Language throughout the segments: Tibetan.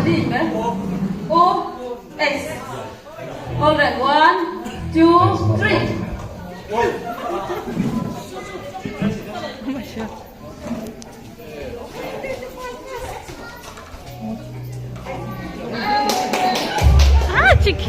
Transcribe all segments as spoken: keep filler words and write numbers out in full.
འདི་ཡིན་པས། O X. All right, one, two, three. ཨ་ཅིག་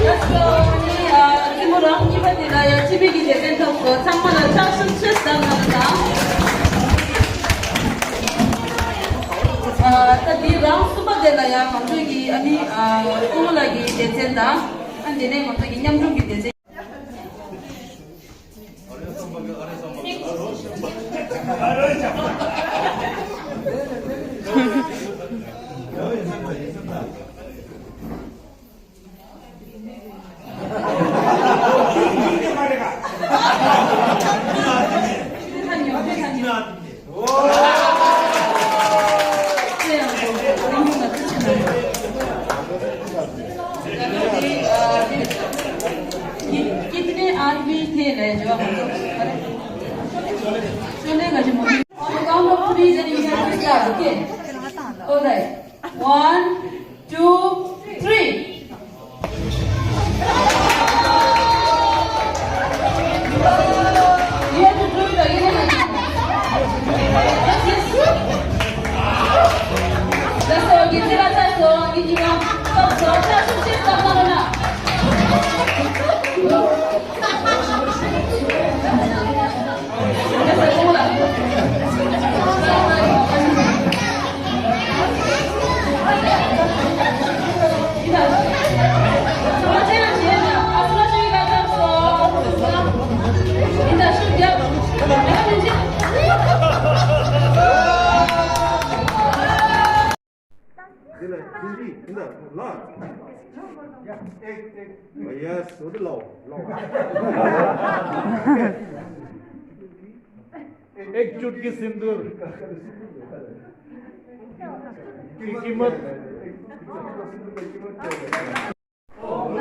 ལགས་སོ། ཨ་ནི་ཨ་རྩེད་མོ་རང་གཉིས་པ་དེ་ལ་ཡང་སྤྱི་མི་གི་སྡེ་ཚན་ཐོབ་སོང་། ཚང་མ་ལ་ཕྱག་ཤུགས་ཆེ་བཏང་གནང་དང་། ཨ་ད་འདི་རང་གསུམ་པ་དེ་ལ་ཡང་ང་ཚོ་གི་ཨ་ནི་ཨ་སྐུ་ངོ་ལགས་ཀྱི་སྡེ་ཚན་དང་། ཨ་དེ་ནས་ང་ཚོ་གི་མཉམ་དྲུང་གི་སྡེ་ཚན། कितने आदमी थे रहे जो हम लोग? चलेगा जी, मुझे count of three, then you have to start, okay? All right. One, two, three. You have to do it again and again. Yes, yes. That's all. Get it out, that's all. Get it out. Stop, stop, stop, stop, stop, stop, stop. འདི་ལ་ཐིག་འདི་འདི་ལ་ལ། ཡ་སོ་འདི་ལའོ་ལའོ། एक चुटकी सिंदूर। की कीमत।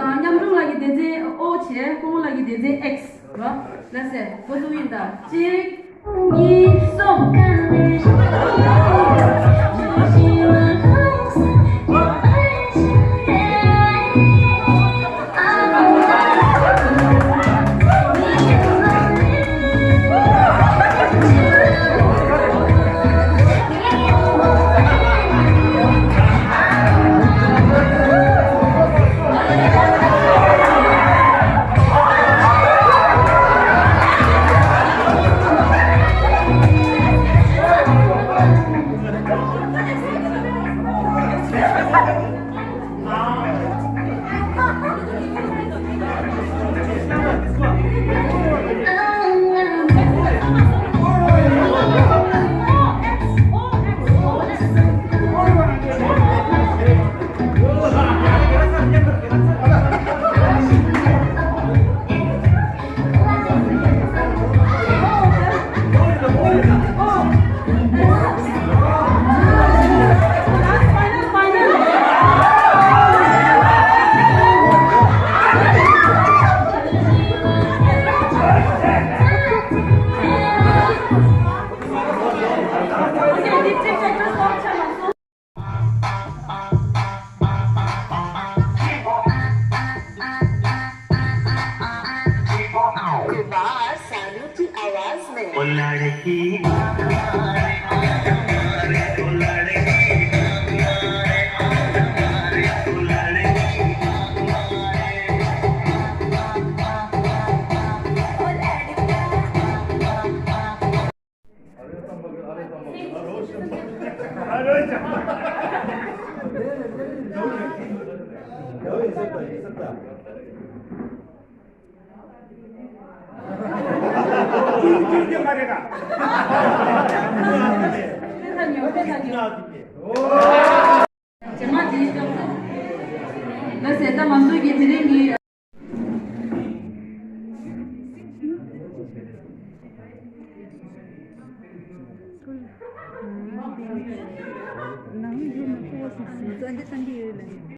ཨ་མཉམ་དྲུང་ལགས་ཀྱི་སྡེ་ཚན་O་བྱས། སྐུ་ངོ་ལགས་ཀྱི་སྡེ་ཚན་X་རོ། ལགས་སེ། འགོ་བཙུགས་ཡིན་ད། གཅིག་གཉིས། གསུམ། རྗེས་མ་དེའི་སྐབས་ལ་ཟེར་ད་ང་ཚོ་གི་དེ་རིང་གི། ནང་ཡོད་ན་ཕོ་བ་སུ་སུ་ཙང་འདི་ཙང་གི་ཡོད་ལ།